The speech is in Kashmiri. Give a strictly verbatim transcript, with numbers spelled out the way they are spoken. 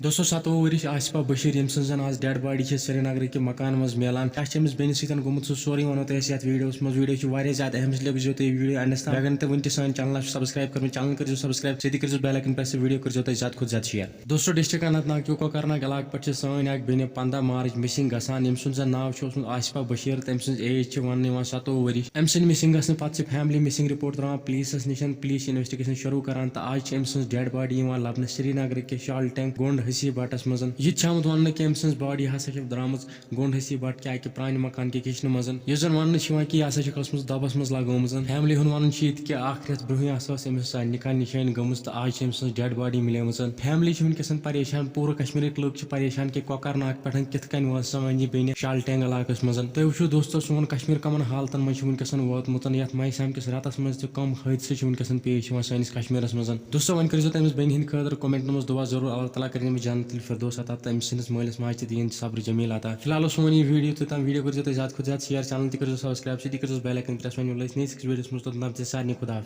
دوستو، ستووُہ ؤرِش آصفہ بشیر، ییٚمہِ سٕنٛز زن آز ڈیڈ باڈی چھِ سرینگرٕ کہِ مکان منٛز میلان، کیٛاہ چھِ أمِس بیٚنہِ سۭتۍ گوٚمُت، سُہ سورُے ونو تۄہہِ أسۍ یتھ ویڈیوس منٛز۔ ویڈیو چھُ واریاہ زیادٕ اہم، اس لیے وٕچھزیو تُہۍ یہِ ویڈیو اینڈس تام۔ اگر نہٕ تۄہہِ وُنہِ تہِ سٲنۍ چینل آسہِ سبسکرائب کٔرمٕژ، چینل کٔرزیو سبسکرائب، سۭتی کٔرزیو بیل آیکن پریس، ویڈیو کٔرزیو تۄہہِ زیادٕ کھۄتہٕ زیادٕ شیئر۔ دوستو، ڈسٹرکٹ اننت ناگ کیو کوکرناگ علاقہٕ پٮ۪ٹھ چھِ سٲنۍ اکھ بیٚنہِ پنٛداہ مارچ مسنگ گژھان، ییٚمہِ سُنٛد زن ناو چھُ اوسمُت آصفہ بشیر، تہٕ أمۍ سٕنٛز ایج چھِ وننہٕ یِوان ستووُہ ؤرِش۔ أمۍ سٕنٛدِ مسنگ گژھنہٕ پتہٕ چھِ فیملی مسنگ رپورٹ تراوان پولیسس نِش، پولیس چھِ انویسٹیگیشن شروع کران تہٕ آز چھِ أمۍ سٕنٛز ڈیڈ باڈی یِوان لبنہٕ سرینگرٕ کہِ شال ٹینگ گونڈ حسی بٹس منٛز۔ یہِ تہِ چھُ آمُت وننہٕ کہِ أمۍ سٕنٛز باڈی ہسا چھِ درامٕژ گونڈ حسی بٹ کہِ اکہِ پرانہِ مکان کہِ کچنہٕ منٛز۔ یُس زن وننہٕ چھُ یِوان کہِ یہِ ہسا چھِ ٲسمٕژ دبس منٛز لگٲومٕژ۔ فیملی ہُنٛد ونُن چھُ یہِ تہِ کہِ اکھ رٮ۪تھ برونٛہٕے ہسا ٲس أمِس نکاح نشٲنۍ گٔمٕژ تہٕ آز چھِ أمۍ سٕنٛز ڈیڈ باڈی مِلیمٕژ۔ فیملی چھِ وٕنکیٚس پریشان، پوٗرٕ کشمیرٕکۍ لُکھ چھِ پریشان کہِ کۄکرناگ پٮ۪ٹھ کِتھ کٔنۍ وٲژ سٲنۍ یہِ بیٚنہِ شال ٹینگ علاقس منٛز۔ تُہۍ وٕچھِو دوستو، سون کشمیر کمن حالتن منٛز چھُ وٕنکیٚس ووتمُت۔ یتھ ماہِ صیام کِس رٮ۪تس منٛز تہِ کم حٲدثہٕ چھِ وٕنکیٚس پیش یِوان سٲنِس کشمیرس منٛز۔ دوستو، وۄنۍ کٔرزیو تٔمِس بیٚنہِ ہٕنٛدِ خٲطرٕ کمنٹن منٛز دعا ضروٗر، اللہ تعالیٰ کٔرِنۍ أمِس جنت الفردوس عطا تہٕ أمۍ سٕنٛدِس مٲلِس ماجہِ تہِ دِیِن صبر جمیل عطا۔ فی الحال اوس سون یہِ ویڈیو تہٕ تام ویڈیو کٔرزیو تُہۍ زیادٕ کھۄتہٕ زیادٕ شیئر، چینل تہِ کٔرزیو سبسکرائب، سۭتی کٔرزیو بیل آیکن پریس۔ وۄنۍ مِلو أسۍ نیکسٹ ویڈیوس منٛز، توٚتام تہِ سارنٕے خدا حافظ۔